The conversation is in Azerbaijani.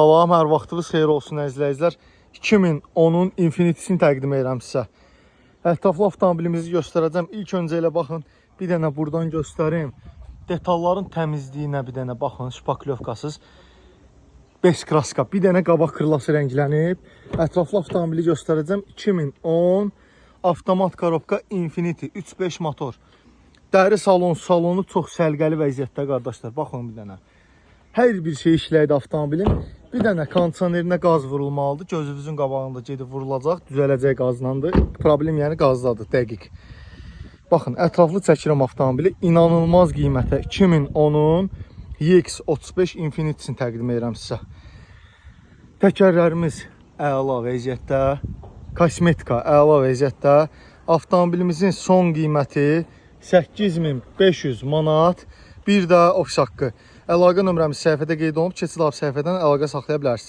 Salam, hər vaxtınız xeyir olsun əzizləyicilər. 2010-un Infiniti-sini təqdim edirəm sizə. Ətraflı avtomobilimizi göstərəcəm. İlk öncə elə baxın, bir dənə buradan göstərim. Detalların təmizliyinə bir dənə baxın, şpaklyovkasız. 5 kraska, bir dənə qabaq kırlası rənglənib. Ətraflı avtomobili göstərəcəm. 2010 avtomat korobka Infiniti 3.5 motor. Dəri salon, salonu çox səliqəli vəziyyətdə qardaşlar. Baxın bir dənə. Hər bir şey işləydi avtomobilin. Bir dənə kondisionerinə qaz vurulmalıdır. Gözünüzün qabağında gedib vurulacaq, düzələcək qazlandı. Problem yəni qazdadır, dəqiq. Baxın, ətraflı çəkirəm avtomobili. İnanılmaz qiymətə 2010-un EX35 Infiniti-sini təqdim edirəm sizə. Təkərlərimiz əla vəziyyətdə, kosmetika əla vəziyyətdə. Avtomobilimizin son qiyməti 8500 manat. Bir də ofis haqqı. Əlaqə nömrəmiz səhifədə qeyd olunub. Keçid alıb səhifədən əlaqə saxlaya bilərsiniz.